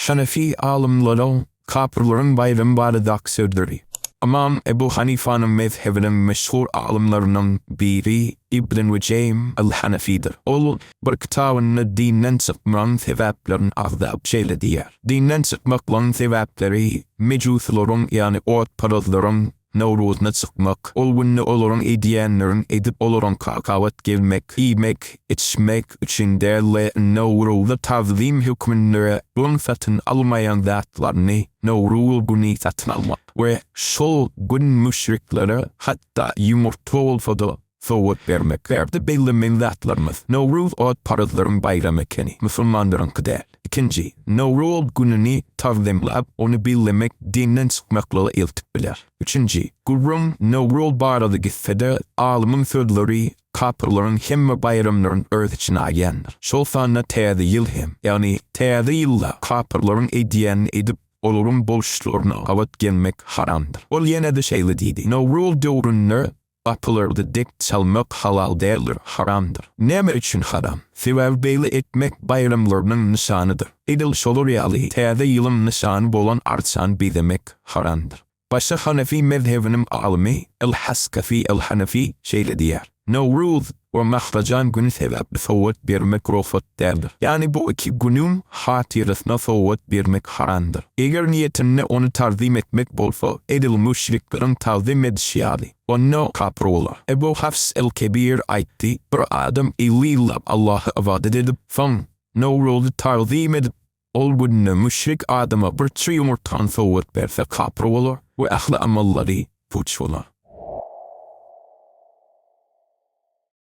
Hanefi alymlaryň kapyrlaryň baýramy baradaky sözleri. Ymam Ebu Hanifanyň mezhebiniň meşhur alymlarynyň biri Ibn Nujeým al-Hanefidir. Ol bir kitabynda dinden çykmagyň sebäplerini agzap şeýle diýýär, Dinden çykmaklygyň sebäpleri mejusylaryň ýagny otparazlaryň Nowruzyna çykmak, ol günde olaryň edýänlerini edip olaryňka gabat gelmek, iýmek, içmek üçin däl-de, Nowruza tagzym hökmünde öň satyn almaýan zatlaryny Nowruz güni satyn almak we şol gün müşriklere hatda ýumurtga bolsa-da sowgat bermek. Bärde bellemeli zatlarymyz, Nowruz otparazlaryň baýramy ekeni, musulmanlaryňky däl. Ikinji, Nowruz gününi tagzymlap, ony bellemek dinden çykmaklyga eltip biler. Üçünji, gürrüň Nowruz barada gitse-de, alymyň sözleri kapyrlaryň hemme baýramlaryny öz içine alýandyr. Şol sanda Täze ýyl hem. Ýagny Täze ýylda kapyrlaryň edýänini edip, olaryň boluşlaryna gabat gelmek haramdyr. Ol ýene-de şeýle diýdi, Nowruz döwründe Gapylarda dek çalmak halal däldir, haramdyr. Näme üçin haram? Sebäbi beýle etmek baýramlarynyň nyşanydyr. Edil şolar ýaly Täze ýylyň nyşany bolan arçany bezemek haramdyr. Başga hanefi mezhebiniň alymy El-Haskafi El-Hanefi şeýle diýýär, Nowruz we Mahrajan güni sebäpli sowgat bermek rugsat däldir. Ýagny bu iki günüň hatyrasyna sowgat bermek haramdyr. Eger niýetinde ony tagzym etmek bolsa, edil müşrikleriň tagzym edişi ýaly, onda kapyr bolar. Ebu Hafs el-Kebir aýtdy, Bir adam 50 ýyllap Allaha ybadat edip, soň Nowruzy tagzym edip, ol günde müşrik adama bir çyg ýumurtgany sowgat berse kapyr bolar we ähli amallary puç bolar.